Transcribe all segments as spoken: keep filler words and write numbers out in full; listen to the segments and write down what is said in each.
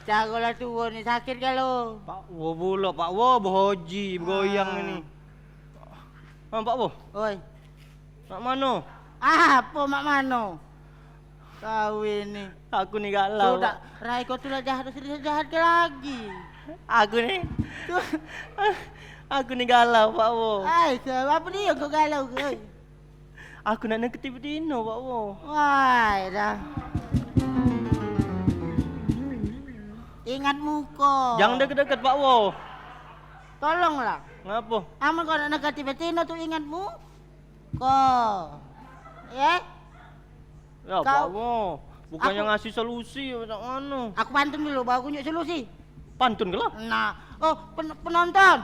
Caro lah tuo ni sakit galo. Pak Wo pulo, Pak Wo behoji, begoyang ni. Ah, Pak Wo. Oi. Mak mano? Apo mak mano? Kau ini. Aku ni galau. Sudah, Rai kau tu lah jahat, sudah jahat ke lagi? Aku ni. Tu. Aku ni galau, Pak Wo. Ai, apo dio kau galau ke? Aku nak neketi betino, Pak Wo. Wai dah. Ingat muko. Jangan deket-deket, Pak Wo. Tolonglah. Ngapo? Amun kau nak neketi betino tu ingat muko. Ye? Ya, Pak Wo. Bukannya ngasih solusi, macam mano? Aku pantun dulu, baru aku nunjuk solusi. Pantun ke lah? Nah, oh, pen- penonton.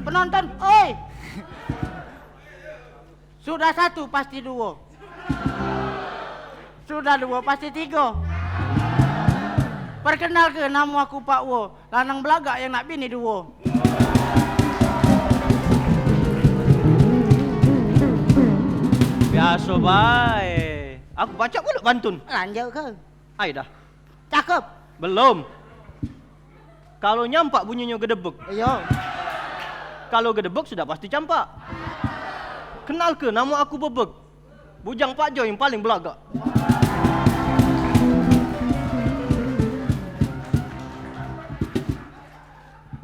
Penonton, oi. Sudah satu pasti duo. Sudah duo pasti tigo. Perkenalke, namo aku Pak Wo, lanang belagak yang nak bini duo. Biaso bae. Aku pacak pulo pantun. Lanjut ke? Ai dah. Cakep. Belum. Kalu nyampak bunyinyo gedebek. Iyo. Kalu gedebek sudah pasti campak. Kenalke, namo aku Bebek. Bujang Pak Jo yang paling belagak.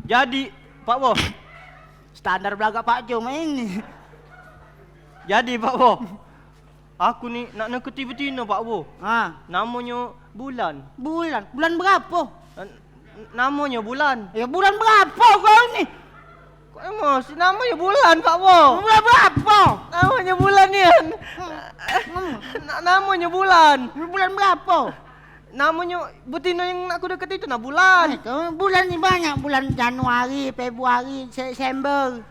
Jadi, Pak Wo. Standar belagak Pak Jo main. Jadi, Pak Wo. Aku ni nak neketi betino, Pak Wo. Ha. Namonyo Bulan. Bulan? Bulan berapo? N- namonyo Bulan. Ya, bulan berapo kau ni? Kok emosi? Namonyo Bulan, Pak Wo. Bulan berapo? Namonyo Bulan nian. Hmm. Na- namonyo Bulan. Bulan berapo? Namonyo betino yang nak ku deketi tu nah Bulan. Eh, tu bulan ni banyak. Bulan Januari, Februari, September.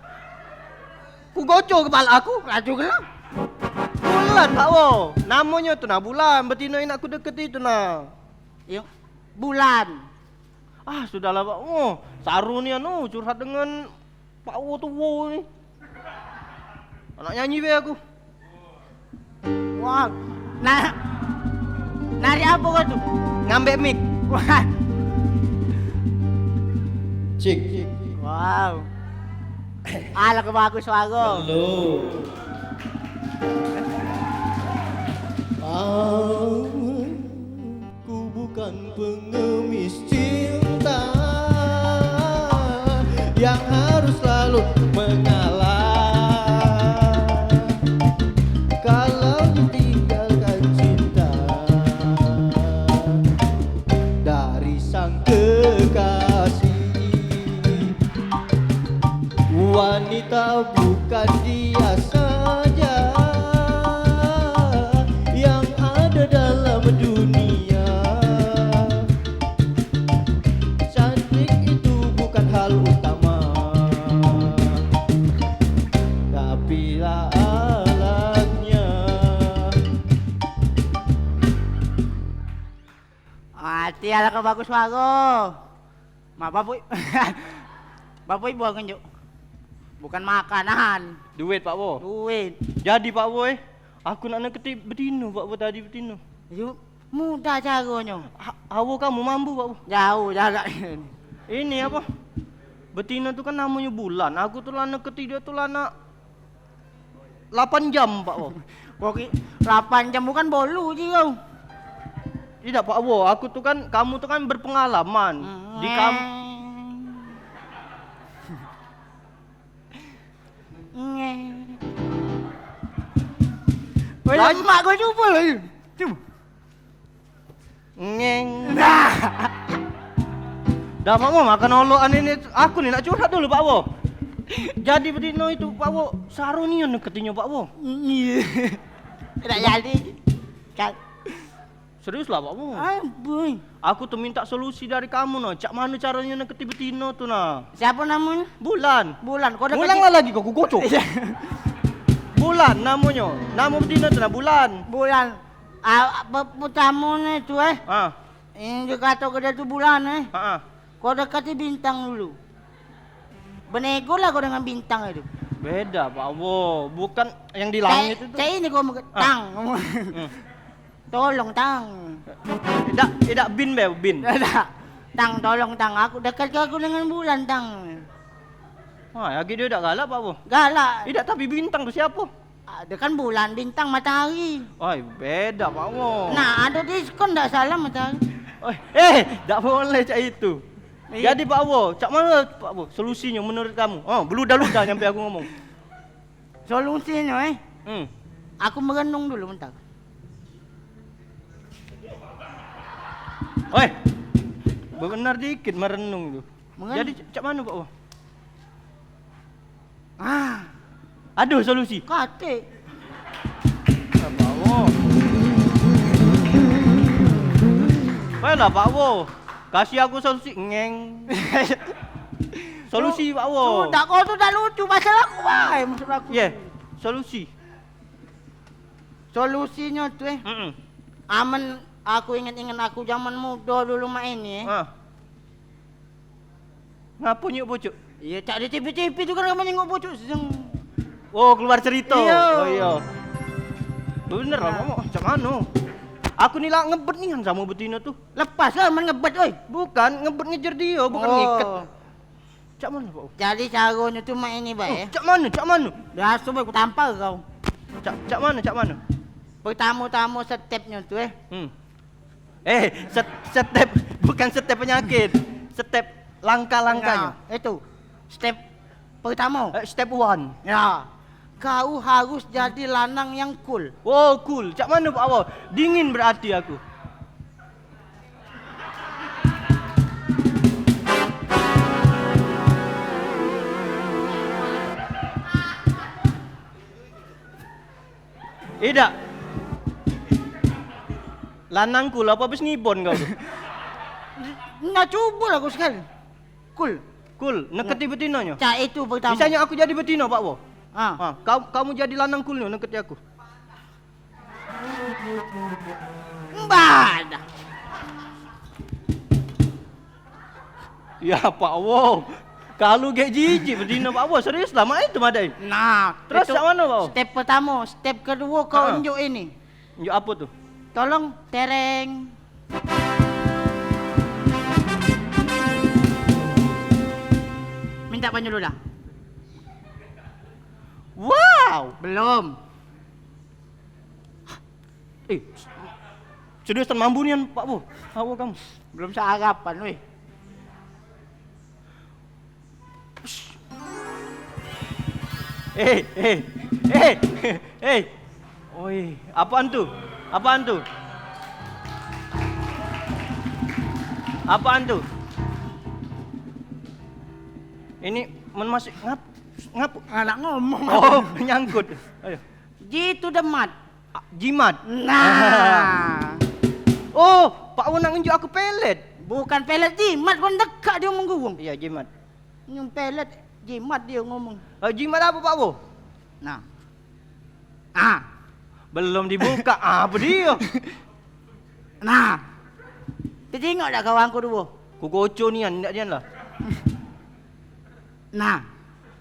Ku goco kepala aku. Laju ke lah. Bulan, Pak Wo. Namonyo tu nah Bulan. Betino yang nak ku deketi tu nah. Yo, Bulan. Ah, sudahlah, Pak Wo. Saru ni anu, curhat dengan Pak Wo tuo ni. Anak nyanyi be aku. Wah. Nah. Nari apo kau tu? Ngambek mic. Wah. Cik. Wow. Alah, bagus suara. Halo. Ah. Ku bukan pengemis cinta yang harus selalu mengalah. Kalau ditinggalkan cinta dari sang kekasih, wanita bukan dia saja yang ada dalam dunia. Cantik itu bukan hal utama, tapi alatnya. Mati alah kau bagus suara. Mak bapak, bapak ibu aku njuk. Bukan makanan. Duit, Pak Wo. Duit. Jadi, Pak Wo, eh, aku nak neketi betino, Pak Wo, tadi betino. Yo, mudah caronyo. Ha- hawo kamu mambu, Pak Wo. Jauh jarak. Ini apa? Betino tu kan namonyo Bulan. Aku tu lah neketi dio tu lah nak lapan jam, Pak Wo. Kok ki- lapan jam bukan bolu ji kau. Idak, Pak Wo, aku tu kan, kamu tu kan berpengalaman. Hmm. Di kam- Ngeng. Weh, Lan- mak kau cuba lah. Cuba. Ngeng. Nah. Dah, Pak Wo, makan olokan ini. Aku ni nak curhat dulu, Pak Wo. Jadi betino itu, Pak Wo, saru nian ketinyo, Pak Wo. Iya. Tidak jadi. Kan. Serius lah, Pak Wo. Amboi. Aku tu minta solusi dari kamu, no. Cak mano caronyo neketi betino tu, nah? Siapo namonyo? Bulan. Bulan. Kau dah Ngulang kecil lah lagi kau, ku kocok. Bulan namonyo. Namo betino tu, nah, Bulan. Bulan. Ah, pe- pertamo ni tu, eh. Ah. Yang dia kato ke dia tu Bulan, eh. Ah, ah. Kau dekati bintang dulu. Benego lah kau dengan bintang itu. Beda, Pak Wo. Bukan yang di langit itu. Cak ini kau mege- Ah. tang. Hmm. Tolong, Tang. Idak, idak bin be, bin. Idak. Tang, tolong, Tang. Aku dekat ke aku dengan bulan, Tang. Wah, lagi dia dak galak, Pak Wo. Galak. Idak, tapi bintang tu siapa? Ada kan bulan, bintang, matahari. Oi, beda, Pak Wo. Nah, ada diskon dak salah matahari. Oi, eh, dak boleh cak itu. Iya. Jadi, Pak Wo, cak mana, Pak Wo, solusinya menurut kamu? Oh, beludah-ludah nyampe aku ngomong. Solusinyo, eh? Hmm. Aku merenung dulu bentar. Oi. Bebenar dikit merenung tu. Merenung. Jadi, c-, cak mano, Pak Wo? Ah. Aduh, solusi. Katik. Ya, Pak Wo. Baiklah, Pak Wo. Kasih aku solusi, ngeng. Solusi, Pak Wo. Sudah, kau tu dah lucu, pasal aku, wai, maksud aku. Ye, solusi. Solusinyo tu, eh. Mm-mm. Amen aku inget-inget aku zaman mudo dulu mak ini, eh. Ah. Ngapo nyuk pucuk? Iya, cak di T V-T V tu kan kamu nyengok pucuk, zeng. Oh, keluar cerita. Iya. Oh, iya. Bener lah, nah. Ngomong, cak mano? Aku ni lah ngebet nian samo betino tu. Lepas lah, men ngebet, oi. Bukan, ngebet ngejer dio, bukan ngiket. Oh. Cak mano, Pak? Jadi caronyo tu mak ini bae. Hmm, cak mano, cak mano? Biaso bae, ku tampar kau. Cak, cak mano, cak mano? Pertamo-tamo stepnyo tu, eh. Hmm. Eh, set-, step, bukan step penyakit. Step langkah-langkahnyo. Nah, itu. Step pertamo. Eh, step one. Ya. Kau harus jadi lanang yang cool. Oh, cool. Cak mano, Pak Wo? Dingin berarti aku. Idak. Lanang cool apo abis ngibon kau tu? Nah, cubo lah kau sekali. Cool. Cool, neketi betinonyo. Cak itu pertamo. Misalnyo aku jadi betino, Pak Wo. Ah. Ah, kau, kamu jadi lanang coolnyo neketi aku. Mbah dah. Ya, Pak Wo. Kalu gek jijik betino, Pak Wo, serius lah, mak itu madai. Nah, terus itu cak mano, Pak Wo? Step pertamo, step keduo kau enjuk ini. Enjuk apo tu? Tolong, tereng. Minta banyu dulu dah. Wow. Belum. Eh, seriusan mambu nian, Pak Wo. Awo kamu. Belum sarapan, weh. Eh, eh, eh, eh. Oi, apaan tu? Apaan tu? Apaan tu? Ini men masih ngap, ngap. Anak ngomong. Oh, nyangkut. Ayo. Jitu demat. Ah, jimat. Nah. Oh, Pak Wo nak ngenjuk aku pelet. Bukan pelet jimat, kon dekak dio mengguwung. Iya, jimat. Nyum pelet, jimat dio ngomong. Ah, jimat apo, Pak Wo? Nah. Ah. Belum dibuka, apo dio? Nah. Tejingok dak kawanku duo? Ku koco nian, ndak nian lah. Nah.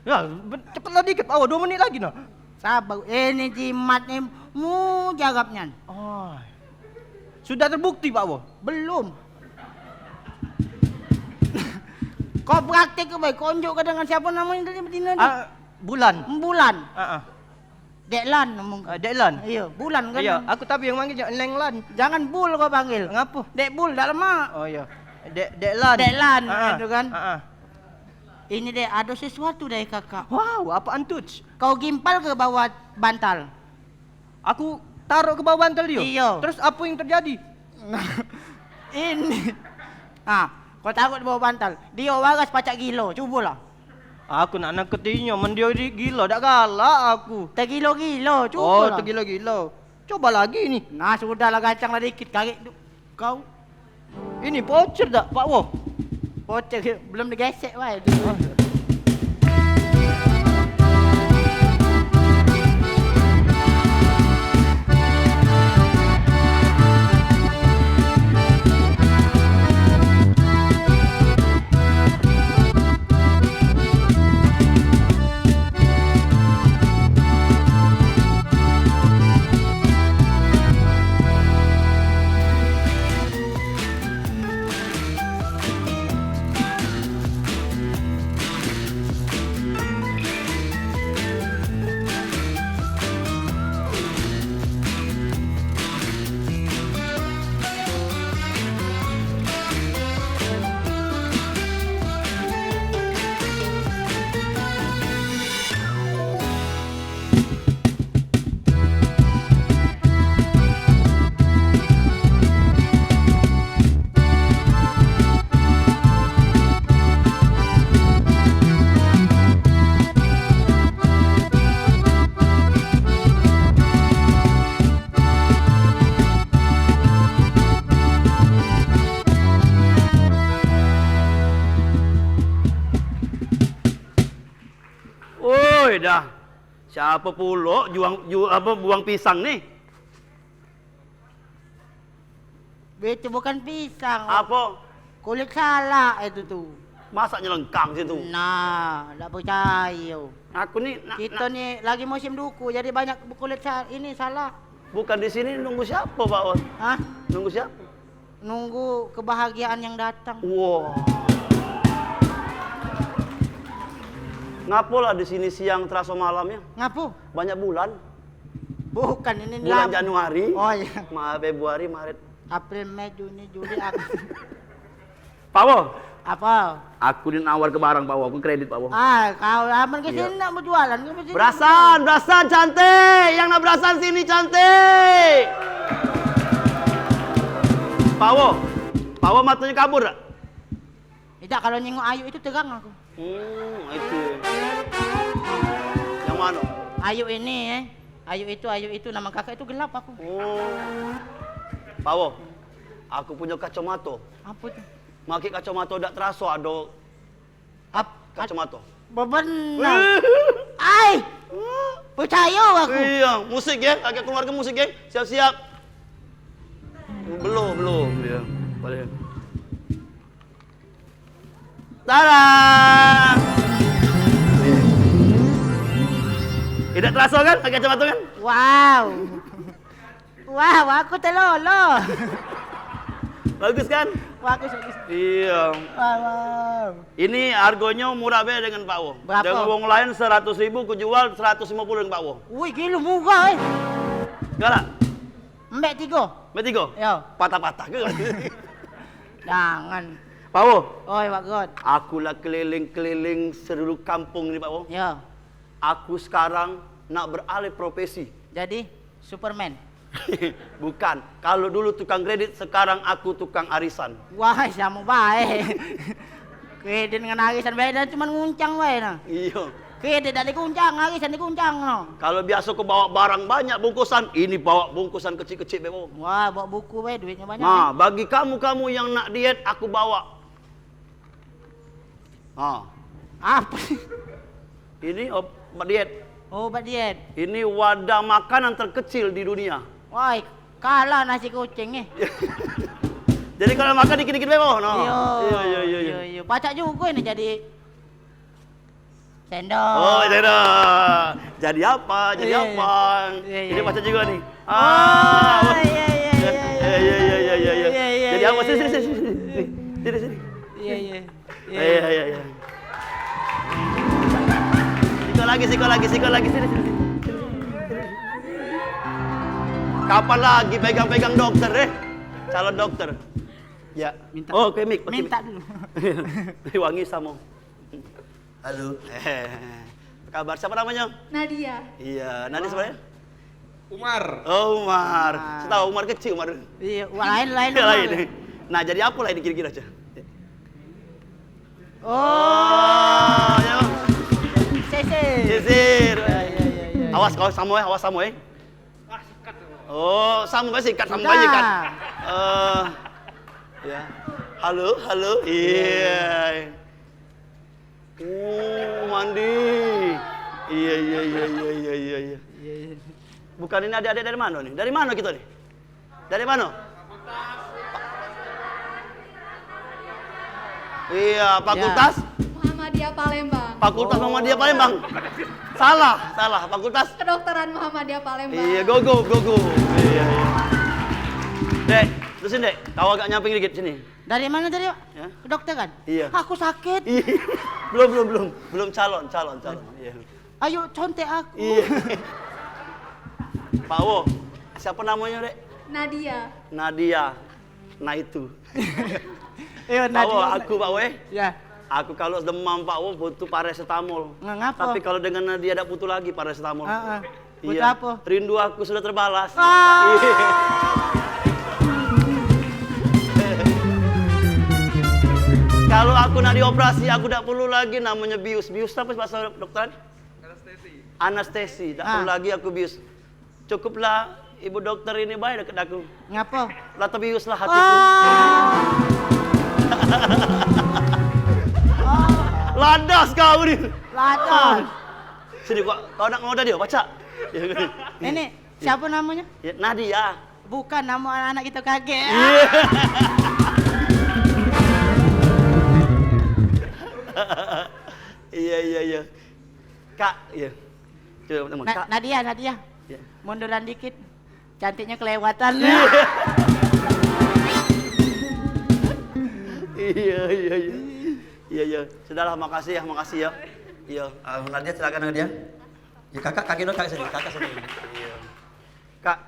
Ya, ben-, cepetlah dikit, Pak Wo, duo menit lagi nah. Sabar, ini jimat ni mujarab nian. Oh. Sudah terbukti, Pak Wo? Belum. Kau praktik ke bae, kau unjuk ke dengan siapa namanya tadi betino tu? Ah, Bulan. Bulan. Ah, ah. Dek Lan ngomong. Ah, Dek Lan. Iya, Bulan kan. Iya, aku tapi yang manggil Neng Lan. Jangan Bul kau panggil. Ngapo? Dek Bul dak lemak. Oh iya. Dek, Dek Lan. Dek Lan, ah, ah, itu kan. Ah, ah. Ini, Dek, ada sesuatu dari kakak. Wow, apaan tu? Kau gimpal ke bawah bantal? Aku taruh ke bawah bantal dio. Iyo. Terus apa yang terjadi? Nah, ini. Ah, kau taruh di bawah bantal. Dio waras pacak gilo. Cubolah. Aku nak neketinyo, men dio di-, gilo, dak galak aku. Tegilo-gilo, cubolah. Oh, tegilo-gilo. Coba lagi ni. Nah, sudahlah, gancanglah dikit, karik du-, kau. Ini pocer dak, Pak Wo? Pocer, belum digesek wae. Dah. Siapo pulo juang, ju-, apo, buang pisang ni? Itu bukan pisang. Apo? Kulit salak itu tu. Masak nyelengkang situ. Nah, dak percayo. Aku ni nak, kito nak ni lagi musim duku, jadi banyak kulit sa-, ini salak. Bukan di sini nunggu siapo, Pak Wan? Hah? Nunggu siapo? Nunggu kebahagiaan yang datang. Wah. Ngapo lah di sini siang teraso malam ya? Ngapo? Banyak bulan. Bukan, ini bulan lam- Januari. Oh, iya. Ma-, Februari, Maret. April, Mei, Juni, Juli, Agustus. Pak Wo. Apa? Aku ni nawar ke barang, Pak Wo. Aku kredit, Pak Wo. Ah, kau aman ke sini nak berjualan ke sini? Berasan, berasan cantik. Yang nak berasan sini cantik. Pak Wo. Pak Wo matonyo kabur dak? Idak, kalau nyengok Ayu itu terang aku. Hmm, itu. Yang mano? Ayu ini, eh. Ayu itu, Ayu itu, nama kakak itu gelap aku. Oh. Pak Wo, aku punyo kacomato. Apa tu? Make kacomato dak teraso ado. Ap-, kacomato. Bebenar. Ai. Percayo aku. Iya, musik ya, kakek keluarga musik ya. Siap-siap. Belum, belum dia. Boleh. Tada! Tidak terasa kan pakai kacamata kan? Wow. Wow, aku telolo. Bagus kan? Bagus, bagus. Iya. Wow, wow. Ini harganya murah be dengan Pak Wo. Berapa? Dengan wong lain seratus ribu, ku jual seratus lima puluh dengan Pak Wo. Wih, gila murah, eh. Galak? Mbek tigo. Mbek tigo? Yo. Patah-patah ke? Jangan. Pak Wo. Oi, Pak God. Aku lah keliling-keliling seluruh kampung ni, Pak Wo. Yo. Aku sekarang nak beralih profesi. Jadi, Superman? Bukan. Kalau dulu tukang kredit, sekarang aku tukang arisan. Wah, sama bae. Kredit dengan arisan beda, cuman nguncang bae nah. Iyo. Kredit dak dikuncang, arisan dikuncang no. Kalau biaso ku bawa barang banyak bungkusan, ini bawa bungkusan kecik-kecik be, Wo. Wah, bawa buku bae, duitnyo banyak. Nah, eh, bagi kamu-kamu yang nak diet, aku bawa. Ha. Apa? Ini obat diet. Oh, obat diet. Ini wadah makanan terkecil di dunia. Woi, kalah nasi kucing ni. Jadi kalau makan dikit-dikit be, Wo, no. Iyo. Iyo, iyo, iyo, iyo. Iyo, iyo. Pacak jugo ini jadi sendok. Oh, sendok. Jadi apa? Jadi apa? Iyo, iyo. Ini pacak jugo ni. Ah. Iyo, iyo, iyo, iyo. Iyo, iyo, iyo, iyo, iyo. Iyo, iyo, iyo. Jadi apa? Sini, sini, sini, sini. Sini, sini. Iyo, iyo. Iyo, iyo, iyo. Siko lagi, siko lagi, siko lagi. Sini, sini, sini. Kapan lagi pegang-pegang dokter, eh? Calon dokter. Ya. Minta. Oh, ke mik, pakai mik. Minta dulu. Wangi samo. Halo. Apa kabar? Siapa namanya? Nadia. Iya, Nadia siapa ya? Umar. Oh, Umar. Umar. Saya tahu Umar kecil, Umar. Iya, wah, lain, lain. Iya, Umar. Lain. Nah, jadi apa lah ini kira-kira aja? Oh. Oh, ya. Sisir. Sisir. Ya, ya, ya, ya. Awas kau samo ya, awas samo ya. Oh, samo bae sikat, samo bae sikat. Udah. Eh, ya. Halo, halo. Iya. Oh, mandi. Iya, iya, iya. Iya, iya. Bukan ini adik-adik dari mana nih? Dari mana kita nih? Dari mana? Iya, fakultas? Muhammadiyah Palembang. Fakultas Muhammadiyah Palembang. Salah, salah. Fakultas? Kedokteran Muhammadiyah Palembang. Iya, gogo, gogo. Iya, iya. Dek, terusin, Dek. Kau agak nyamping dikit sini. Dari mana tadi, Pak? Ya. Kedokteran? Iya. Aku sakit. Iya. Belum, belum, belum. Belum calon, calon, calon. Iya. Ayo, contek aku. Iya. Pak Wo, siapa namanya, Dek? Nadia. Nadia. Nah, itu. Iya, Pak Wo, Nadia. Aku, Pak Wo, eh. Ya. Aku kalau demam, Pak Wo, butuh paracetamol. Nga-, ngapa? Tapi kalau dengan Nadia dak butuh lagi paracetamol. Heeh. Butuh apa? Iya. Rindu aku sudah terbalas. Ah. Iya. Kalau aku nak dioperasi, aku dak perlu lagi namanya bius. Bius apa bahasa dokter? Anestesi. Anestesi, dak perlu lagi aku bius. Cukuplah ibu dokter ini bae deket aku. Ngapa? Lah tebius lah hatiku. Ah. Ladas kau ni. Ladas. Sini, kau, kau nak ngomong tadi, pacak? Ini, siapa namanya? Ya, Nadia. Bukan nama anak kita kagek. Iya, iya, iya. Kak, iya. Coba, teman. Na-, Kak. Nadia, Nadia. Iya. Munduran dikit. Cantiknya kelewatan. Iya. Iya, iya, iya. Iya, iya. Sudahlah, makasih ya, makasih ya. Iya. Ah, Nadia, silakan, Nadia. Ya, kakak, kaki dulu, kakak sini, kakak sini. Iya. Kak.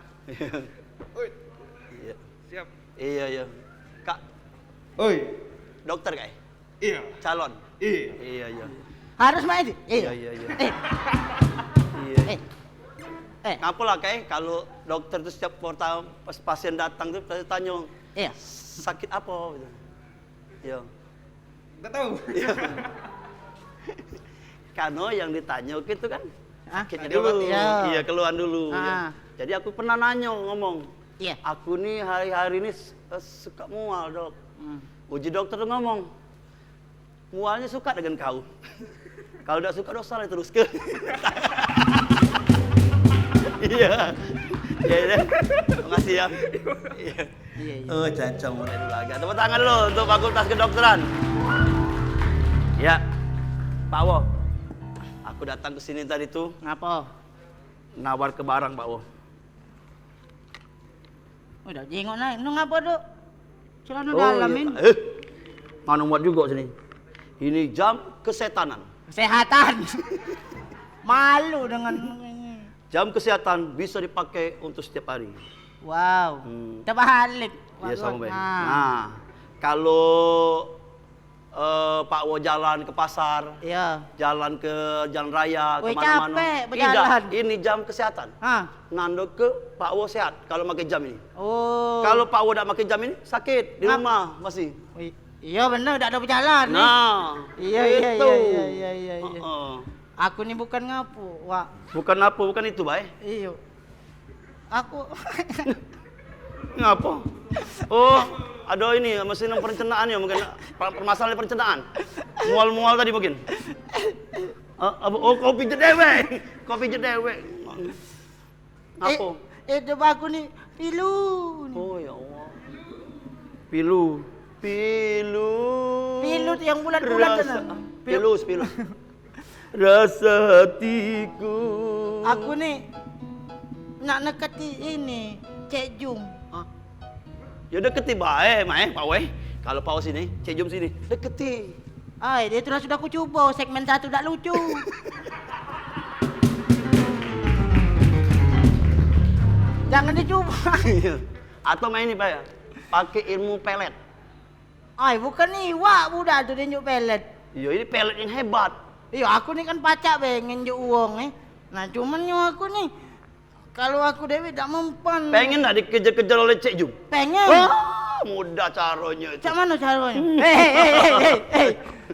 Oi. Iya. Siap. Iya, iya. Kak. Oi. Dokter, Kak? Iya. Calon? Iya. Iya, iya. Harus main sih? Iya, iya, iya. Eh. Iya. Eh. Eh. Ngapo lah, Kak, kalau dokter tuh setiap pertama pas pasien datang tuh pasti tanyo, iya, "Sakit apa?" Gitu. Iya. Nggak tahu. Iya. Karena yang ditanyo gitu kan, hah? Sakitnya dulu. Iya. Iya, keluhan dulu, ya. Ah. Jadi aku pernah nanyo ngomong, iya, "Aku nih hari-hari ini s-, eh, suka mual, Dok." Hmm. Uji dokter tuh ngomong, "Mualnya suka dengan kau. Kalau tidak suka, dosa lah terus ke." Iya. Iya, iya. Makasih ya. Iya. Iya, iya. Oh, cancong mulai dulu agak. Tepuk tangan dulu untuk Fakultas Kedokteran. Ya, Pak Wo. Aku datang ke sini tadi tuh. Ngapa? Nawar ke barang, Pak Wo. Udah jengok naik. Nung apa, Dok? Celana dalam, iya. Min. Eh, mana muat juga sini. Ini jam kesetanan. Kesehatan. Malu dengan ini. Jam kesehatan bisa dipakai untuk setiap hari. Wow. Hmm. Terbalik. Iya, sama baik. Nah. Nah, kalau, eh, Pak Wo jalan ke pasar, iya, jalan ke jalan raya, woi, kemana-mana. Capek bejalan. Tidak, ini jam kesehatan. Hah. Nando ke Pak Wo sehat kalau pakai jam ini. Oh. Kalau Pak Wo dak pakai jam ini, sakit di rumah masih. Woi, iya bener, dak ada bejalan nih. Nah, iya, iya, itu. Iya, iya, iya, iya, iya. Heeh. Aku ni bukan ngapo, Wak. Bukan apo, bukan itu bae. Iyo. Aku ngapo? Oh, ada ini, masih nang perencernaan ya, mungkin per-, permasalahan perencernaan. Mual-mual tadi mungkin. Eh, apa? Oh, kau pijet dewek. Kau pijet dewek. Ngapo? Eh, eh, coba aku ni pilu ni. Oh, ya Allah. Pilu. Pilu. Pilu tu yang bulat-bulat tu, nah. Pilus, pilus. Rasa hatiku. Aku ni nak neketi ini, Cek Jum. Hah? Ya deketi bae, mae, Pak Wei. Kalau Pak Wei sini, Cek Jum sini. Deketi. Ai, dia tu lah sudah ku cubo, segmen satu dak lucu. Jangan dicubo. Atau main ni, Pak, ya. Pakai ilmu pelet. Ai, bukan iwak budak tu dia njuk pelet. Iyo, ini pelet yang hebat. Iyo, aku ni kan pacak be ngenjuk uwong, eh. Nah, cuman nyo aku ni, kalu aku dewek dak mempan. Pengen dak dikejar-kejar oleh Cek Jum? Pengen. Wah, mudah caronyo itu. Cak mano caronyo? Hmm. Hei, hei, hei, hei, hei.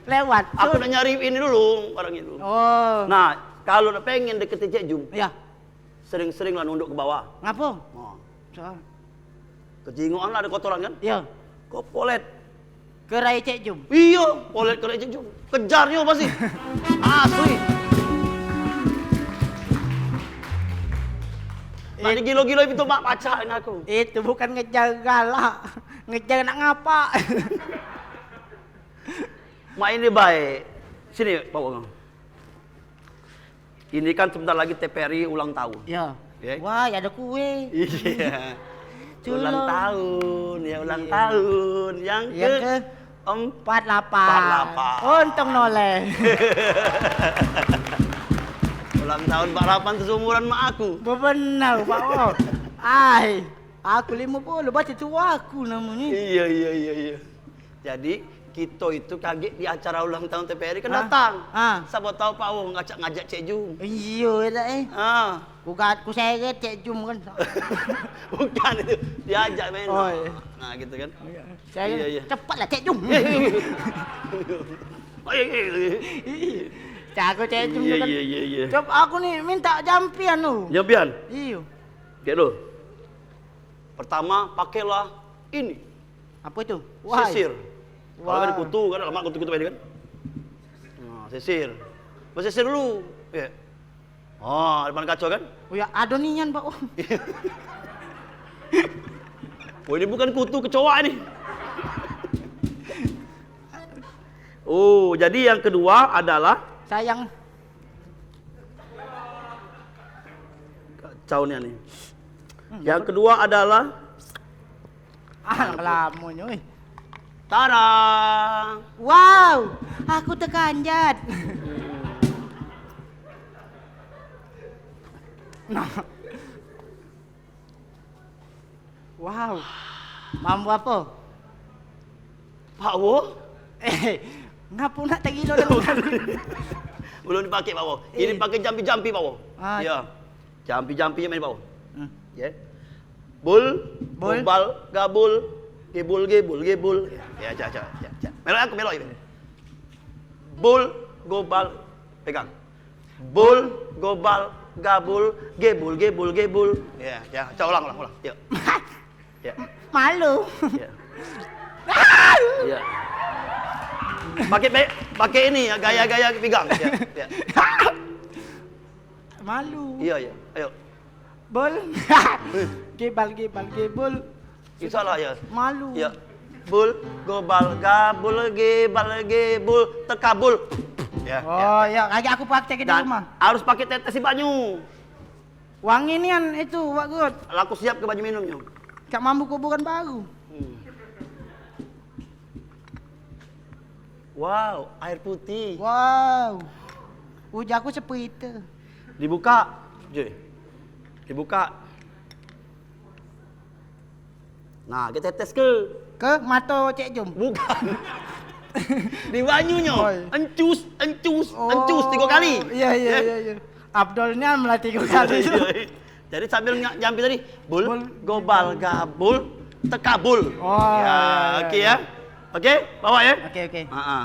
Lewat. Aku nak nyari ini dulu, orang itu. Oh. Nah, kalu nak pengen deketin Cek Jum, iya, sering-sering lah nunduk ke bawah. Ngapo? Nah. Soal? Kejingokan lah, ada kotoran kan? Iya. Kau polet. Kerai Cek Jum. Iyo, polet kerai Cek Jum. Kejarnyo pasti. Asli. Tadi gilo-gilo itu mak pacak dengan aku. Itu bukan ngejar galak. Ngejar nak ngapa? Mak ini baik. Sini, Pak Wong. Ini kan sebentar lagi T P R I ulang tahun. Ya. Ya. Wah, ya ada kue. Iya. Ulang tahun, ya ulang tahun. Yang ke empat lapan. Empat lapan. Untung noleh. Ulang tahun empat lapan tu seumuran mak aku. Benar, Pak. Oh. Ai, aku lima puluh, berarti tua aku namonyo. Iya, iya, iya, iya. Jadi, kito itu kagek di acara ulang tahun T P R I kan datang. Ah. Siapa tahu Pak Wo ngajak, ngajak Cek Jum. Iyo, dak, eh. Ah. Ku gat-, ku seret Cek Jum kan. Bukan itu, diajak main. Oh, iya. Nah, gitu kan. Iya, iya. Cepatlah Cek Jum. Oh, iya, iya, iya. Jago Cek Jum kan. Iya, iya, iya. Coba aku ni minta jampian tu. Jampian? Iyo. Kayak lo. Pertama, pakailah ini. Apa itu? Sisir. Kalau kan kutu kan, lemak kutu-kutu ini kan. Nah, sisir. Bersisir dulu. Ya. Oh, depan kaco kan? Oh ya, ado nian, Pak. Oh, ini bukan kutu, kecoa ini. Oh, jadi yang kedua adalah sayang. Kacau nian ni. Hmm, yang kedua adalah ah, lamonyo, eh. Tara. Wow, aku tekanjat. Nah. Wow. Mambu apo? Pak Wo? Eh, ngapo nak tegilo dengan aku? Belum dipakai, Pak Wo. Ini eh, pakai jampi-jampi, Pak Wo. Ah. Ya. Jampi-jampi main, Pak Wo. Hmm. Ya. Bul, bul, gobal, gabul, gebul, gebul, gebul. Ya, ya, ya, ya, ya. Melok aku, melok ini. Bul, gobal, pegang. Bul, gobal, gabul, gebul, gebul, gebul. Ya, ya, coba ulang, ulang, ulang. Yuk. Ya. Malu. Ya. Ya. Pakai, pakai ini ya, gaya-gaya pinggang. Ya, ya. Malu. Iya, iya. Ayo. Bul. Gibal, gibal, gibul. Susah lah ya. Malu. Ya. Bul, gobal, gabul, gibal, gibul, tekabul. Ya, oh, ya, ya. Lagi aku praktek di rumah. Harus pakai tetes si banyu. Wangi nian itu, Wak Gut. Laku siap ke banyu minumnyo. Cak mambu kuburan baru. Hmm. Wow, air putih. Wow. Ujaku seperti itu. Dibuka, cuy. Dibuka. Nah, kita tetes ke? Ke mato Cek Jum. Bukan. Di banyunyo. Oh, iya. Encus, encus, oh, encus tiga kali. Iya, iya, ya, iya, iya. Abdul ni malah tiga kali. Iya, iya. Jadi sambil nyak jampi tadi, bul, bul, gobal, gabul, tekabul. Oh, ya, iya, iya, oke ya. Oke, bawa ya. Oke, oke. Heeh.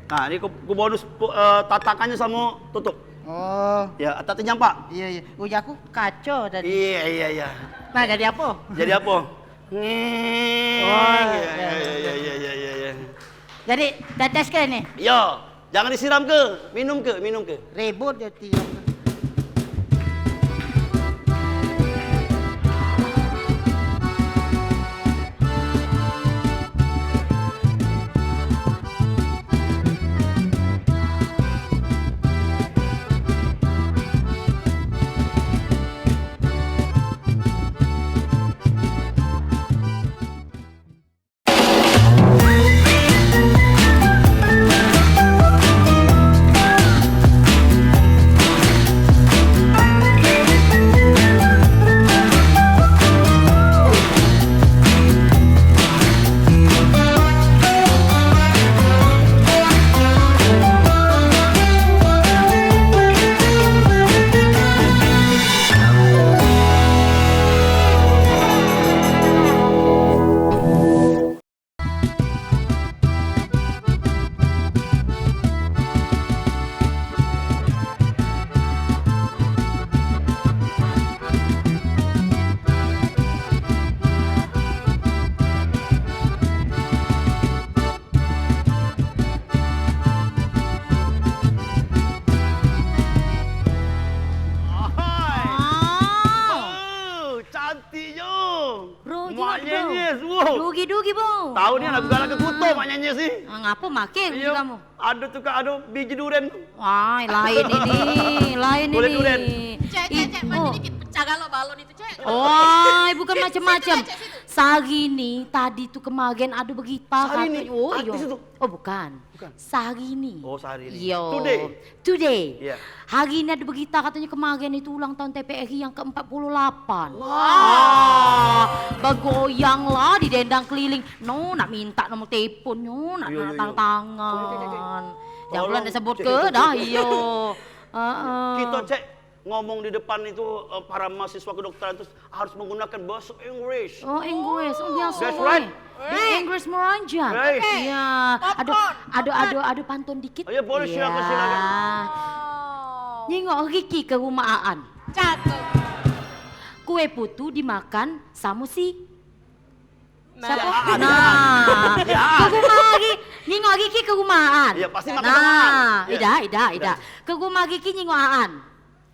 Nah, ini ku, ku bonus pu-, eh, tatakannyo samo tutup. Oh. Ya, atak tu nyampak. Iya, iya. Ujaku kaco tadi. Iya, iya, iya. Nah, jadi apo? Jadi apo? Oh, iya, iya, iya, iya, iya, iya. Jadi, tetes ke ini? Yo. Jangan disiram ke, minum ke, minum ke. Ribut dia tiup. Ahai. Ah. Oh, cantik jo. Bro, Mak Nyenyes, wow. Dugi, dugi, bro. Tahu ni lagu galak ke kuto, Mak Nyenyes ni. Ah, ngapo make uji kamu? Ado tu, Kak, ado biji duren tu. Wah, lain ini, lain ini. Kulit duren. Cek, cek, cek, maju dikit, pecah galo balon itu, cek. Wah, bukan macam-macam. Situ, cek, situ. Sehari ni, tadi tu kemarin ado berita katonyo. Oh, iyo. Artis itu? Oh, bukan. Bukan. Sehari ni. Oh, sehari ni. Iyo. Today. Today. Iya. Hari ni ado berita katonyo kemarin itu ulang tahun T P R I yang ke empat puluh lapan. Wah. Wah, begoyang lah, didendang keliling. No, nak minta nomor telepon, no, nak, iyo, nak iyo, tanda tangan. Jangan pula nak sebut ke dah, iyo. Heeh. Kito, cek, ngomong di depan itu, eh, para mahasiswa kedokteran itu harus menggunakan bahasa Inggris. Oh, Inggris. Oh, biaso. That's right. The English Moronjan. Right. Iya. Ado, ado, ado, ado pantun dikit. Oh, iya, boleh, silakan, silakan. Nyingok Ricky ke rumah Aan. Cakep. Kue putu dimakan samo si. Nah. Siapo? Aan. Nah. Ke rumah Ricky, nyingok Ricky ke rumah Aan. Iya, pasti makan samo Aan. Nah, iya. Idak, idak, idak. Ke rumah Ricky nyingok Aan.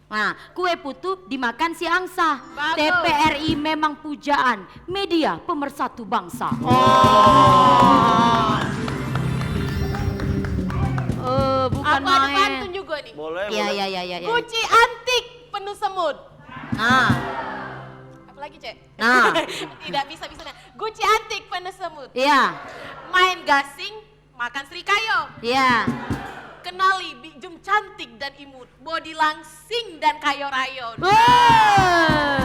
Nah, kue putu dimakan si angsa. Bagus. T V R I memang pujaan media pemersatu bangsa. Oh. Eh, bukan Apa ada main. Pantun juga nih? Boleh, Iya, boleh. Iya, iya, iya, iya. Guci antik penuh semut. Nah. Apa lagi, Cek? Nah. Tidak bisa-bisa dah. Guci antik penuh semut. Iya. Main gasing, makan serikayo. Iya. Kenali Bik Jum cantik dan imut. Body langsing dan kayo rayo. Wah.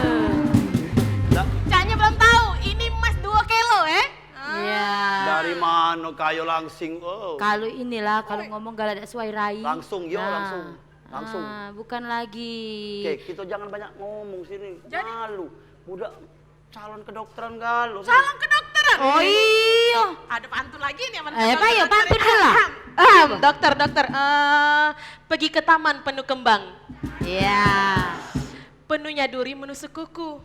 Caknya belum tahu, ini emas dua kilo, eh? Ah. Iya. Dari mano kayo langsing? Oh. Kalau inilah, kalau Oi. Ngomong galak dak sesuai rai. Langsung, yo, Nah. Langsung. Langsung. Ah, bukan lagi. Oke, kita jangan banyak ngomong sini. Jadi? Malu. Budak calon kedokteran galo. Calon kedokteran? Oh, iya. Ada pantun lagi nih, Eh, apa ya, pantun lah. Ahem, dokter, dokter. Eh, pergi ke taman penuh kembang. Iya. Penuhnya duri menusuk kuku.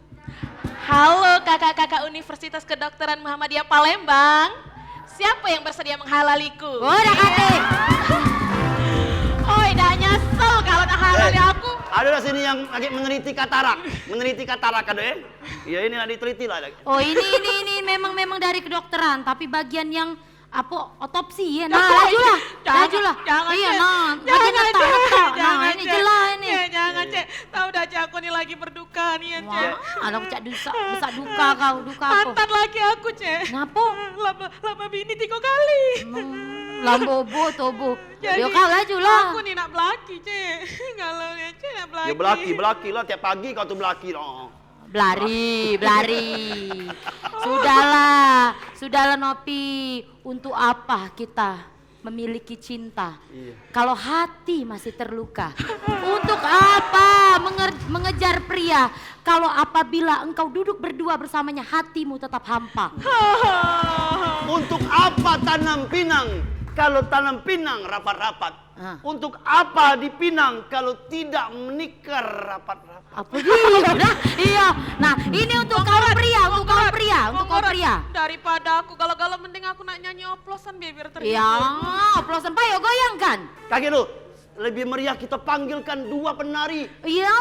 Halo kakak-kakak Universitas Kedokteran Muhammadiyah Palembang. Siapa yang bersedia menghalaliku? Oh, dah kate. Oi, dah nyesel kalau dah halali Eh, aku. Ada lah sini yang lagi meneliti katarak. Meneliti katarak ada, eh? Iya, ini nak diteliti lah lagi. Oh, ini, ini, ini memang, memang dari kedokteran, tapi bagian yang apa, otopsi ya? Nah, Jangan, lajulah, jangan, lajulah. Jangan, Iya, Cek. Nah, Jangan, bagian letak, Cek. Letak. Nah, Jangan, ini Cek. Jelas ini. Ya, jangan, Cek. Tahu dah, Cek, aku ni lagi berduka ni ya, Cek. Wah, ada cak duka, besar duka kau, duka apa? Mantan laki aku, Cek. Ngapa? Lama, lama bini tiga kali. Hmm, lambo bo tobo. Jadi, Ya, kau lajulah. Aku ni nak belaki, Cek. Kalau ni, Cek, nak belaki. Ya, belaki, belaki lah. Tiap pagi kau tu belaki lah. Belari, belari. Sudahlah, sudahlah, Nopi. Untuk apa kita memiliki cinta? Iya. Kalau hati masih terluka. Untuk apa menger- mengejar pria kalau apabila engkau duduk berdua bersamanya hatimu tetap hampa? Untuk apa tanam pinang kalau tanam pinang rapat-rapat? Ah. Untuk apa dipinang kalau tidak menikah rapat-rapat? Apa dia? Iya. Nah, ini untuk kaum pria, untuk kaum pria, untuk kaum pria. Daripada aku galau-galau, mending aku nak nyanyi oplosan, biar, biar terhibur. Iya, oplosan. Payo goyangkan. Kaki lu, lebih meriah kita panggilkan dua penari. Iya.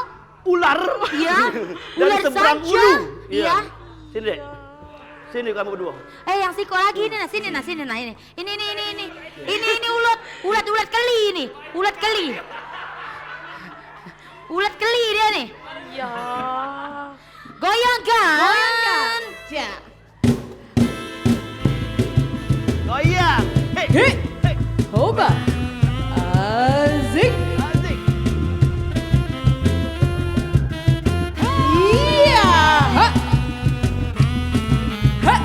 Ular. Iya. Dari Ular seberang saja. Ulu. Iya. Iya. Sini, Dek. Sini kamu berdua. Eh, yang siko lagi ini nah, sini nah, sini nah ini. Ini, ini, ini, ini. Ini, ini ulet, ulet, ulet keli ini. Ulet keli. Ulet keli dia nih. Ya. Goyangkan. Goyangkan. Ya. Goyang. Hei. Hei. Hei. Hoba. Asik. Asik. Iya. Ha. Ha.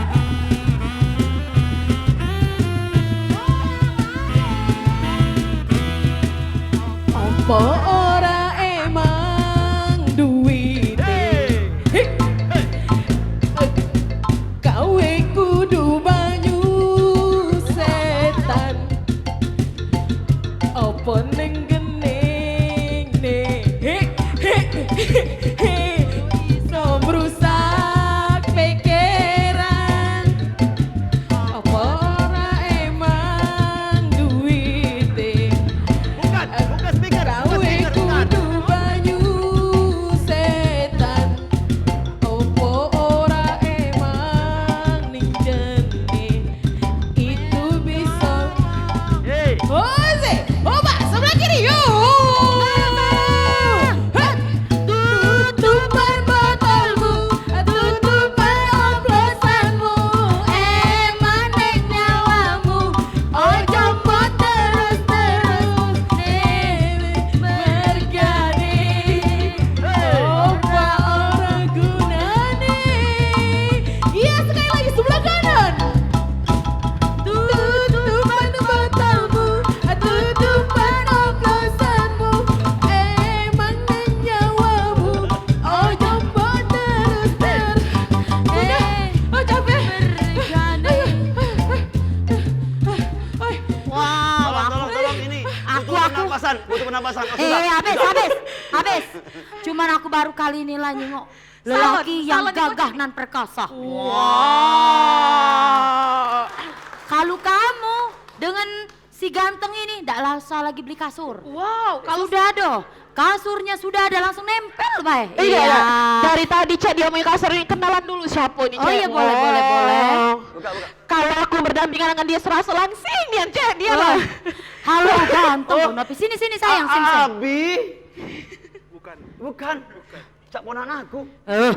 Apa ora emang duwite? Hei. Hei. Gawe kudu banyu setan. Apa ning gening ne? He, he, he, he. Iso merusak pikiran. Apa ora emang duwite? Bukan, bukan speaker, bukan speaker, bukan. Gawe kudu banyu setan. Opo ora emang ning jene itu bisa. Hei. Ose, oba, sebelah kiri, yo. Hei. Tutupan botolmu, tutupan oplosanmu, emang ning nyawamu. Ojo mbok terus-terus, eh, mergane. Opa ora gunane. Iya, sekali lagi, sebelah kanan. Tutupan botolmu, tutupan oplosanmu, emang ning nyawamu. Ojo mbok terus-terus. Udah, oh, capek. Mergane. Ayo. Oi. Wah, tolong, tolong, tolong, ini butuh penapasan, butuh penapasan. Oh, sudah. Eh, habis, habis, habis. Cuman aku baru kali ini lah nyengok lelaki yang gagah nan perkasa. Wah. Kalau kamu dengan si Ganteng ini, dak usah lagi beli kasur. Wow, kalau sudah ada. Kasurnya sudah ada, langsung nempel bae. Iya, iya. Dari tadi Cek dia main kasur ini, kenalan dulu siapa ini, Cek. Oh iya, boleh, boleh, boleh. Buka, buka. Kalau aku berdampingan dengan dia, serasa langsing dia, Cek, dia lah. Halo, ganteng. Oh. Sini, sini, sayang, sini, sayang. Abi. Bukan. Bukan. Cak ponakan aku. Eh.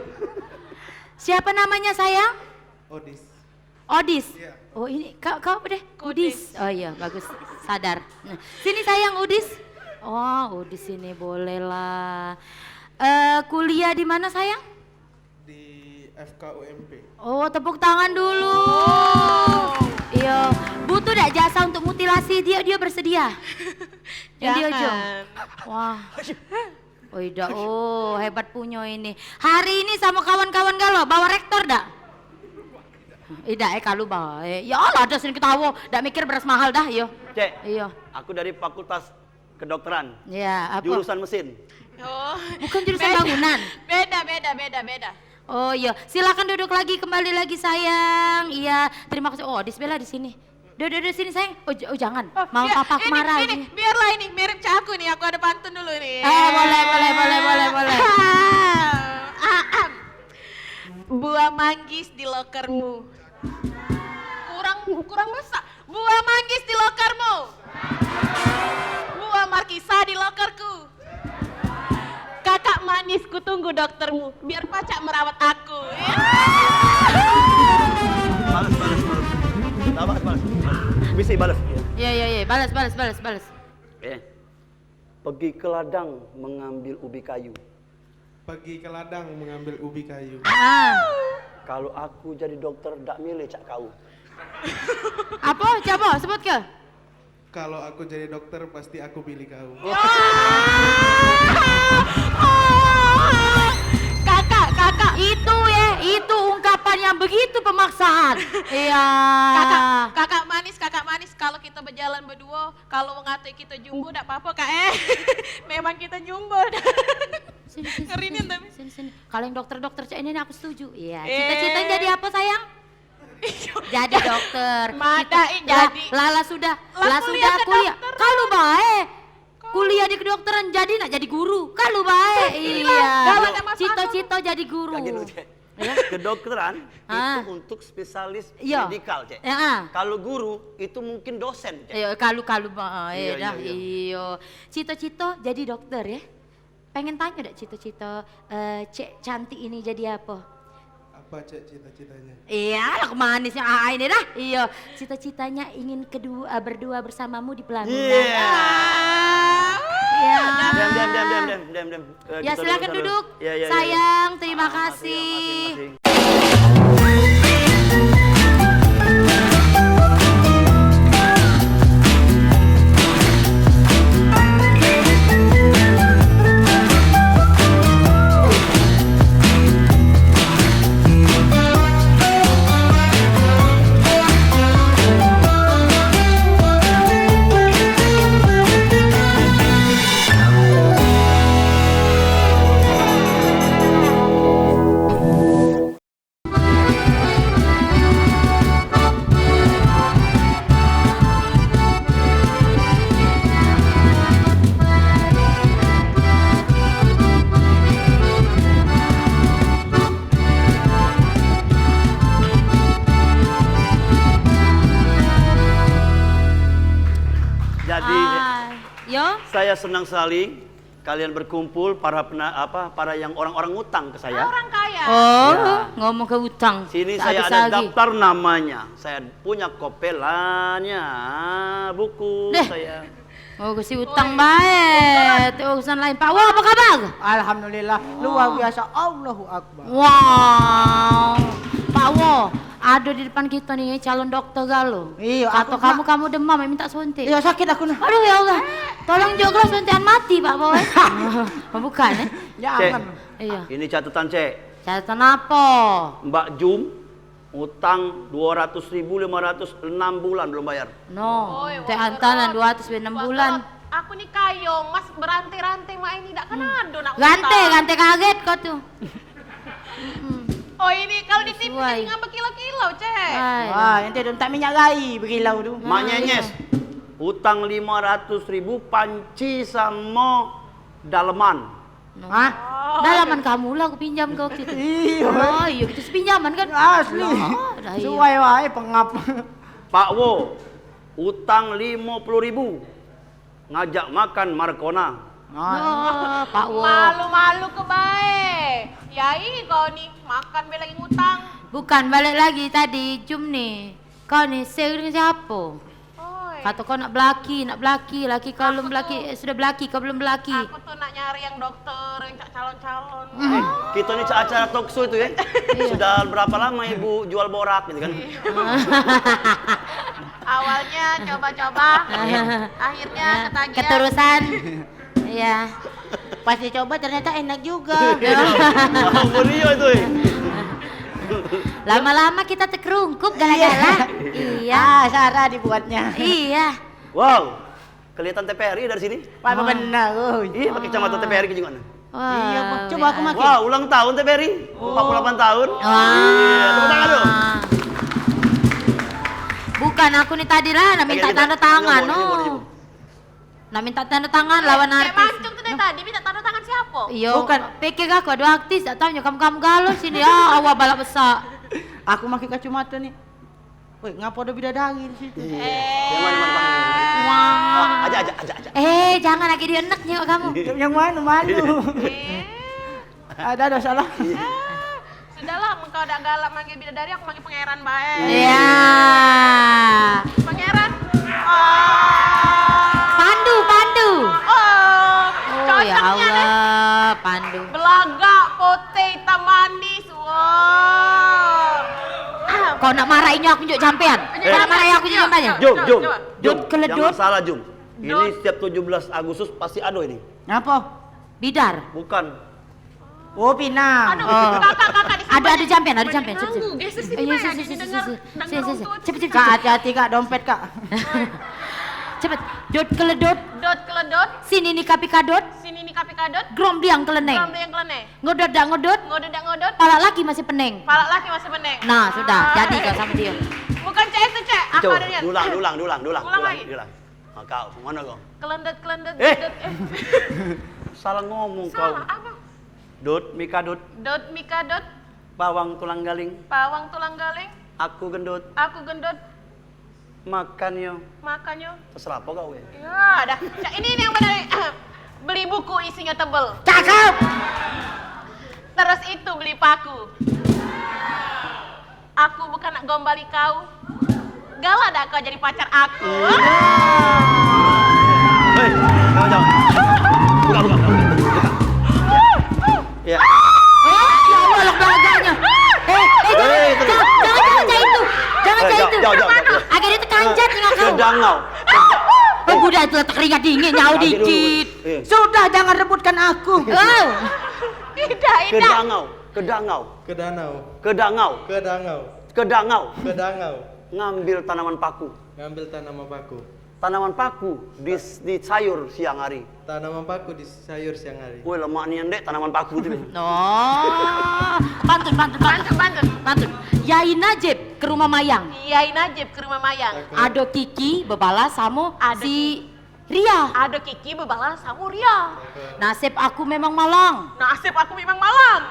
Siapa namanya, sayang? Odis. Odis. Iya. Oh, ini kau, kau apa deh? Kudis. Kudis. Oh iya, bagus. Sadar. Nah, sini, sayang, Udis. Oh, Udis sini boleh lah. Eh, kuliah di mana, sayang? Di F K U M P. Oh, tepuk tangan dulu. Iya, butuh dak jasa untuk mutilasi? Dia, dia bersedia. Yang dia aja. Jangan. Wah. Oh, idak, oh, hebat punyo ini. Hari ini samo kawan-kawan galo, bawa rektor dak? Idak, eh, kalu bae. Ya Allah, ada sini ketawa, dak mikir beras mahal dah, yo. Cek, iya. Aku dari Fakultas Kedokteran. Ya, apa? Jurusan mesin. Oh. Bukan jurusan bangunan. Beda, beda, beda, beda. Oh, iya. Silakan duduk lagi, kembali lagi, sayang. Iya, terima kasih. Oh, Odis bela di sini. Duh, duh, duh, sini, sayang. Oh, j-, oh, jangan. Oh, mau papa aku marah ini. Biarlah ini, mirip cak aku nih, aku ada pantun dulu nih. Eh, boleh, boleh, boleh, boleh, boleh. Ahem. Buah manggis di lokermu. Kurang, kurang besak. Buah manggis di lokermu. Buah markisa di lokerku. Kakak manis, ku tunggu doktermu, biar pacak merawat aku. Ya. Balas, balas, balas. Balas, balas. Bisi balas. Ya, ya, ya. Balas, balas, balas, balas. Eh. Pergi ke ladang mengambil ubi kayu. Pergi ke ladang mengambil ubi kayu. Ah. Kalau aku jadi dokter, dak milih cak kau. Apa? Coba sebut ke? Kalau aku jadi dokter, pasti aku pilih kau. Kakak, kakak. Itu ya, itu ungkapan yang begitu pemaksaan. Iya. Kakak, kakak manis, kakak manis. Kalau kita berjalan berdua, kalau mengatai kita jumbo, dak apa-apa, Kak, eh. Memang kita jumbo. Sini, sini, ngeri nih, sini, tapi. Sini, sini. Kalau yang dokter-dokter cak ini, aku setuju. Iya, eh. Cita-cita jadi apa, sayang? Jadi dokter. Mada, eh, la-, jadi. Lala sudah, la sudah kuliah. Kalu bae. Kuliah di kedokteran jadi nak jadi guru. Kalu bae. Iya. Cita-cita jadi guru. Kayak gitu, Cek. Ya. Kedokteran itu untuk spesialis medikal, Cek. Ya, ah. Kalau guru itu mungkin dosen, Cek. Iya, kalu, kalu, ba-, iya, iya, dah, iya. Iya. Cita-cita jadi dokter, ya? Pengen tanya dak cita-cita, eh, Cek cantik ini jadi apa? Apa, Cek, cita-citanya? Iya, lah, manisnya A A ini dah. Iya, cita-citanya ingin kedua, berdua bersamamu di pelaminan. Iya. Ah. Iya. Dem, dem, dem, dem, dem, dem, dem. Eh, ya, kita silakan duduk, duduk. Ya, ya, ya, ya. Sayang, terima kasih. Ah, makasih, makasih, makasih. Jadi, ah, yo. Saya senang sekali kalian berkumpul, para pena-, apa, para yang orang-orang ngutang ke saya. Ah, orang kaya. Oh, ya. Ngomong ke utang. Sini saya ada daftar namanya. Saya punya kopelannya, buku saya. Oh, ke si utang bae. Itu urusan lain. Pak Wo, apa kabar? Alhamdulillah, luar biasa. Allahu Akbar. Wow. Pak Wo, ada di depan kita nih calon dokter galo. Iya, kata kamu, kamu demam, minta suntik. Iya, sakit aku nah. Aduh, ya Allah. Tolong juga suntikan mati, Pak Wo, eh. Bukan, eh? Jangan. Cek. Iya. Ini catatan, Cek. Catatan apa? Mbak Jum, utang dua ratus ribu lima ratus, enam bulan belum bayar. No, oi, teh antalan dua ratus enam bulan. Aku ni kayo, Mas, berante-rante mak ini dak kena ado nak utang. Rante, rante karet kau tu. Oh, ini kalau di T V jadi ngambek kilo-kilo, Cek. Wah, ente tu tak minyak gai bekilau tu. Mak Nyenyes. Utang lima ratus ribu panci samo daleman. Hah? Daleman kamu lah aku pinjam ke waktu itu. Iyo. Oh, iyo, kita sepinjaman kan? Asli. Lah, dah iyo. Suai wae pengap. Pak Wo, utang lima puluh ribu. Ngajak makan Markona. Oh, Pak Wo. Malu-malu ke bae. Yai, kau ni makan be lagi ngutang. Bukan, balik lagi tadi, Jum ni. Kau ni share dengan siapa? Oi. Kata kau nak belaki, nak belaki, laki kau belum belaki, eh, sudah belaki, kau belum belaki. Aku tuh nak nyari yang dokter, yang cak calon-calon. Eh, kita ni cak acara talk show itu ya. Iya. Sudah berapa lama Ibu jual borak gitu kan? Iya. Awalnya coba-coba, akhirnya ketagihan. Keterusan. Iya. Pas dicoba ternyata enak juga. Iya. Wah, berio itu, eh. Lama-lama kita terkerungkup gala-gala. Iya. Iya. Ah, Sarah dibuatnya. Iya. Wow, kelihatan T P R I dari sini. Wah, benar, oi. Ih, pakai kacamata T P R I juga nih. Wah, iya, Bang. Coba aku pakai. Wah, ulang tahun T P R I. Empat puluh delapan tahun. Wah. Iya, tepuk tangan dong. Bukan aku nih tadi lah, nak minta tanda tangan, no. Nak minta tanda tangan lawan artis. Cek Mancung tu dari tadi minta tanda tangan siapa? Iyo, bukan. Pikir aku ada artis, tak tahu kamu-kamu galau sini. Ya, awak balak besak. Aku pakai kacamata ni. Weh, ngapa ada bidadari di situ? Iya. Yang mana, mana, mana? Wah. Ah, ajak, ajak, ajak, ajak. Eh, jangan lagi dia enak nyengok kamu. Yang mana, malu? Eh. Ada, ada salah. Iya. Ah, sudahlah, mun kau dak galak manggil bidadari, aku manggil pangeran bae. Iya. Pangeran. Oh. Pandu, Pandu. Oh, oh, ya cocoknya deh. Allah, Pandu. Belagak, putih, hitam manis. Wah. Kau nak marahinyo aku njuk jampean? Kau nak marahi aku njuk jampean? Jom, jom. Dot keledot. Jangan salah, Jum. Ini setiap tujuh belas Agustus pasti ada ini. Ngapo? Bidar. Bukan. Oh, pinang. Aduh, kakak, kakak di sini. Ada, ada jampean, ada jampean. Cepet, cepet. Geser sini, Maya. Sini, sini, sini. Cepet, cepet, cepet. Kak, hati-hati, Kak, dompet, Kak. Cepet. Dot keledot. Dot keledot. Sini ni kapi kadot. Sini ni kapi kadot. Grombliang keleneng. Grombliang keleneng. Ngodot dak ngodot. Ngodot dak ngodot. Palak laki masih peneng. Palak laki masih peneng. Nah, sudah. Jadi kau sama dia. Bukan cek itu, cek. Apa adanya? Diulang, diulang, diulang, diulang. Ulang lagi. Diulang. Ah, kau, mana kau? Kelendot, kelendot, eh! Salah ngomong kau. Salah, apa? Dot, Mika, dot. Dot, Mika, dot. Bawang tulang galing. Bawang tulang galing. Aku gendut. Aku gendut. Makan yo. Makan yo. Terserah apa kau ya? Ya, dah. Cak, ini, ini yang benar. Beli buku isinya tebel. Cakep. Terus itu beli paku. Aku bukan nak gombali kau. Galak dak kau jadi pacar aku? Hei, jangan, jangan. Buka, buka, buka, buka. Ya. Eh, ya Allah, lah belagaknyo. Eh, eh, jangan, jangan, jangan, jangan cak itu. Jangan cak itu. Agak dia tekanjat dengan kau. Kedangau. Eh, budak itu lah tekeringat dingin, nyau dikit. Sudah, jangan rebutkan aku. Oh. Tidak, tidak. Kedangau. Kedangau. Kedanau. Kedangau. Kedangau. Kedangau. Kedangau. Ngambil tanaman paku. Ngambil tanaman paku. Tanaman paku di, di sayur siang hari. Tanaman paku di sayur siang hari. Woi, lemak nian, Dek, tanaman paku tu. Oh, pantun, pantun, pantun. Pantun, pantun. Pantun. Yai Najib ke rumah Mayang. Yai Najib ke rumah Mayang. Ado Kiki bebalas samo si Ria. Ado Kiki bebalas samo Ria. Nasib aku memang malang. Nasib aku memang malang.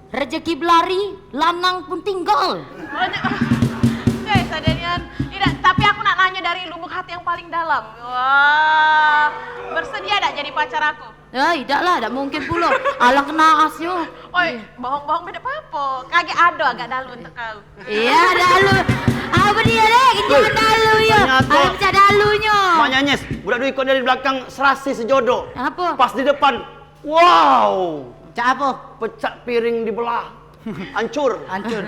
Rezeki belari, lanang pun tinggal. Rezeki, eh, sadar nian. Tidak, tapi aku nak nanya dari lubuk hati yang paling dalam. Wah, bersedia dak jadi pacar aku? Ya, idak lah, dak mungkin pulo. Alang kena asnyo. Oi, bohong-bohong be dak papo. Kagek ado agak dalu untuk kau. Iya, dalu. Apa dia deh? Kenjangan dalu yo. Ayo pecah dalunyo. Mak Nyanyes, budak dua ikut dari belakang serasi sejodoh. Apa? Pas di depan, wow. Cak apa? Pecak piring dibelah. Hancur. Hancur.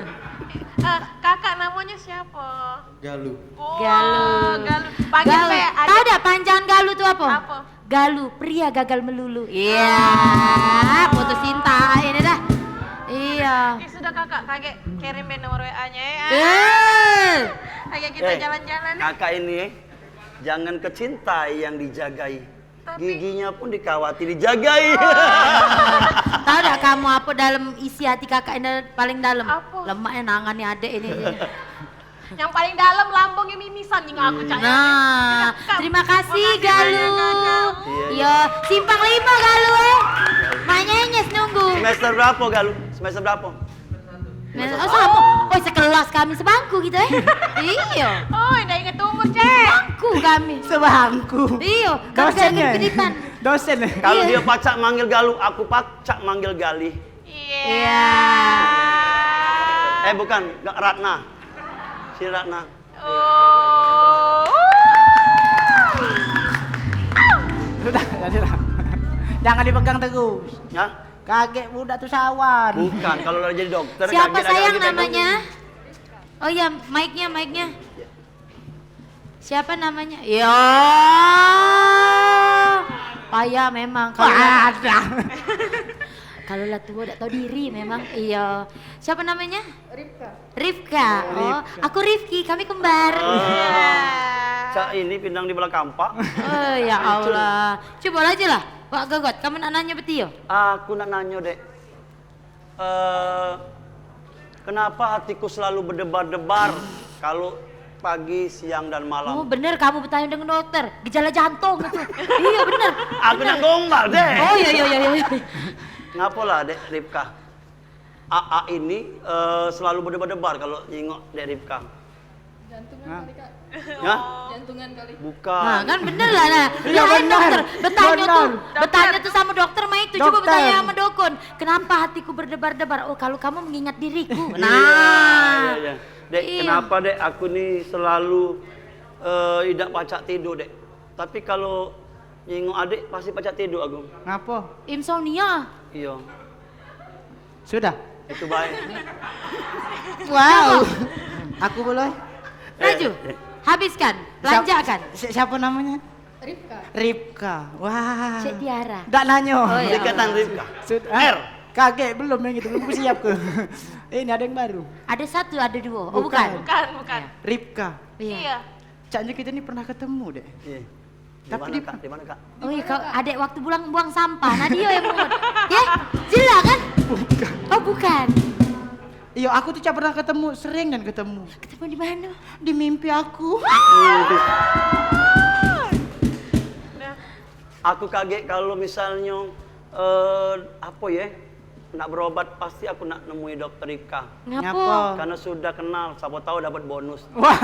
Eh, kakak namanya siapa? Galu. Wah, Galu. Galu. Panggil Galu. Tahu dak panjangan Galu tu apa? Apa? Galu, pria gagal melulu. Iya, putus cinta ini dah. Iya. Ya sudah kakak, kagek kirim be nomor W A-nya ya. Eh. Kagek kita jalan-jalan ya. Kakak ini jangan kecintai yang dijagai. Tapi giginya pun dikawati dijagai. Tahu dak kamu apa dalam isi hati kakak ini paling dalam? Apa? Lemaknya nangani adek ini. Yang paling dalam lambungnya mimisan nih aku, Cak. Nah, terima kasih, Galuh. Iya, iya. Yo, simpang lima, Galuh, eh. Mak Nyenyes nunggu. Semester berapa, Galuh? Semester berapa? Nah, oh, sama. Oh, sekelas kami, sebangku gitu, eh. Iya. Oh, udah inget umur, Cek. Sebangku kami. Sebangku. Iya, kami dosen, ya? Keditan. Dosen, ya? Kalau dia pacak manggil Galuh, aku pacak manggil Galih. Iya. Eh, bukan, enggak, Ratna. Si Ratna. Oh. Sudah, jadilah. Jangan dipegang terus. Ya? Kagek budak tu sawan. Bukan, kalau udah jadi dokter, siapa kagek sayang agak-agak namanya? Oh iya, mic-nya, mic-nya. Siapa namanya? Ya. Payah memang. Kalau lah, ada. Kalau lah tua dak tahu diri memang. Iya. Siapa namanya? Rifka. Rifka. Oh, Rifka. Aku Rifki, kami kembar. Ah. Iya. Cak ini pindang di belah kampak. Oh, ya Allah. Coba aja lah, Wak Gogot, kamu nak nanya beti yo? Aku nak nanya, Dek. Eh, kenapa hatiku selalu berdebar-debar kalau pagi, siang, dan malam? Oh, bener kamu bertanya dengan dokter. Gejala jantung itu. Iya, bener. Aku nak gombal, Dek. Oh, iya, iya, iya, iya. Ngapolah, Dek Rifka? A A ini, eh, selalu berdebar-debar kalau nyingok Dek Rifka. Jantungan kali, Kak. Hah? Jantungan kali. Bukan. Nah, kan bener lah, nah. Iya, bener. Dokter, bertanya tuh, bertanya tuh sama dokter mah itu. Coba bertanya sama dokon. Kenapa hatiku berdebar-debar? Oh, kalau kamu mengingat diriku. Nah. Iya, iya, iya. Dek, kenapa, Dek, aku ni selalu, eh, idak pacak tidur, Dek? Tapi kalau nyingok adik, pasti pacak tidur aku. Ngapo? Insomnia. Iya. Sudah. Itu baik. Wow. Aku boleh. Laju. Eh, eh. Habiskan. Siap-, lanjakkan. Si-, siapa namanya? Rifka. Rifka. Wah. Cek Tiara. Dak nanyo. Oh, iya. Dekatan Rifka. Sud-, ah, R. Kagek belum yang itu, belum ku siap ke. Ini ada yang baru. Ada satu, ada dua. Oh, bukan. Bukan. Bukan, bukan. Iya. Rifka. Iya. Iya. Caknyo kito ni pernah ketemu, Dek. Iya. Tapi di, Kak? Di mana, Kak? Oh iya, kau adek waktu buang, buang sampah. Nah, dia yang mungut. Ya? Sila kan? Bukan. Oh, bukan. Iya, aku tuh cak pernah ketemu, sering dan ketemu. Ketemu di mana? Di mimpi aku. Nah. Aku kagek kalau misalnyo, eh, apo ye? Nak berobat, pasti aku nak nemui dokter Ika. Ngapo? Ngapo? Karena sudah kenal, siapa tahu dapat bonus. Wah.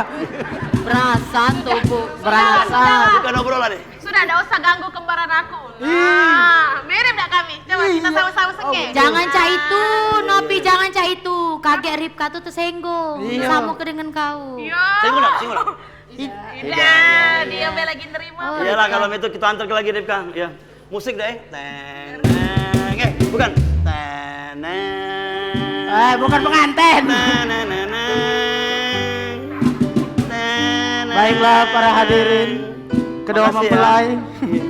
Berasan tuh, Bu. Berasan. Bukan obrolan nih. Sudah, ndak usah ganggu kembaran aku. Ih. Nah, mirip ndak kami? Coba kita sama-sama sengek. Jangan cak itu, Nopi, jangan cak itu. Kagek Ripka tuh tersinggung. Iya. Sama ke dengan kau. Iya. Singgung ndak? Singgung ndak? Tidak, dia be lagi nerima. Oh, Ripka. Iyalah, kalau itu kita antar ke lagi Ripka. Ya. Musik deh. Teng, teng. Eh, bukan. Teneng. Eh, bukan penganten. Teneneneng. Teneng. Baiklah, para hadirin, kedua mempelai. Makasih ya. Iya.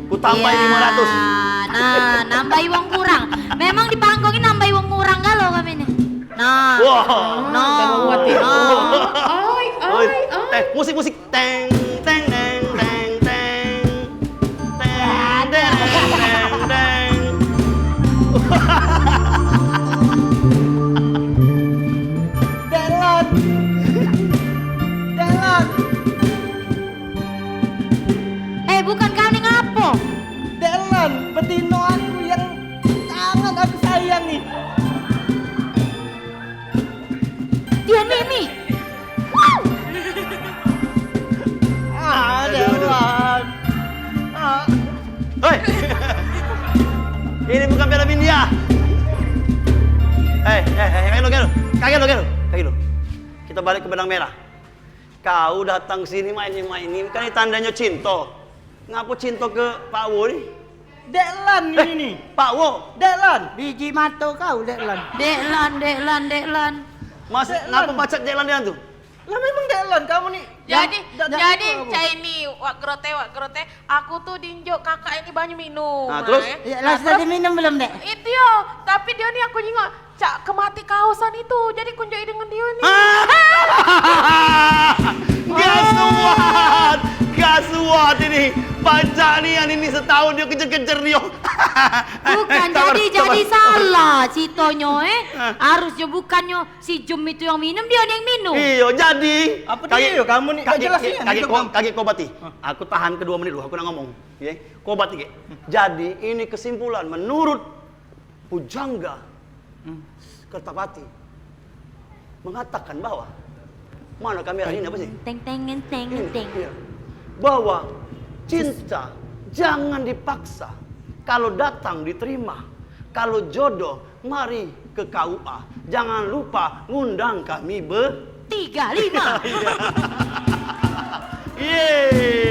Ku tambahi lima ratus. Iya. Nah, nambahi wong kurang. Memang di panggung ini nambahi wong kurang galo kami nih. Nah. Wah. Nah. Nah. Oi, oi, oi. Eh, musik, musik. Teng, teng, teng, teng, teng. Teng, teng, teng, teng. Delon. Delon. Eh, bukan kau ni ngapo? Delon, betino aku yang sangat aku sayangi. Dia Mimi. Wow. Ah, aduh, aduh. Dewan. Ah. Hei. Ini bukan film India. Eh, eh, eh, kaki lu, kaki lu. Kaki lu, kaki lu. Kaki lu. Kita balik ke benang merah. Kau datang sini main-main ini kan tandanya cinta. Ngapo cinta ke Pak Wo ni? Dek Lan ini ni. Pak Wo. Dek Lan. Biji mato kau, Dek Lan. Dek Lan, Dek Lan, Dek Lan. Mas, ngapo pacak Dek Lan dengan tu? Lah memang Dek Lan kamu ni. Jadi, jadi cak ini, Wak Grote, Wak Grote, aku tuh dinjok kakak ini banyu minum. Nah, terus? Ya, lah sudah diminum belum, Dek? Itu yo, tapi dia ni aku nyingok. Cak kemati kaosan itu, jadi kunjoi dengan dia ni. Gasuat, gasuat ini. Pacak nian ini setahun dia kejer-kejer dia. Bukan jadi, jadi salah ceritonyo, eh. Harusnyo bukannyo si Jum itu yang minum, dio yang minum. Iyo, jadi. Apa dio? Kamu ni gak jelas nian, kagek kau obati. Aku tahan ke dua menit dulu, aku nak ngomong. Ye, kau obati, Gek. Jadi, ini kesimpulan menurut Pujangga Kertapati mengatakan bahwa, mana kamera ini apa sih? Teng, teng, teng, teng. Bahwa cinta jangan dipaksa. Kalau datang diterima, kalau jodoh mari ke K U A. Jangan lupa ngundang kami be- Tiga lima. Yeay.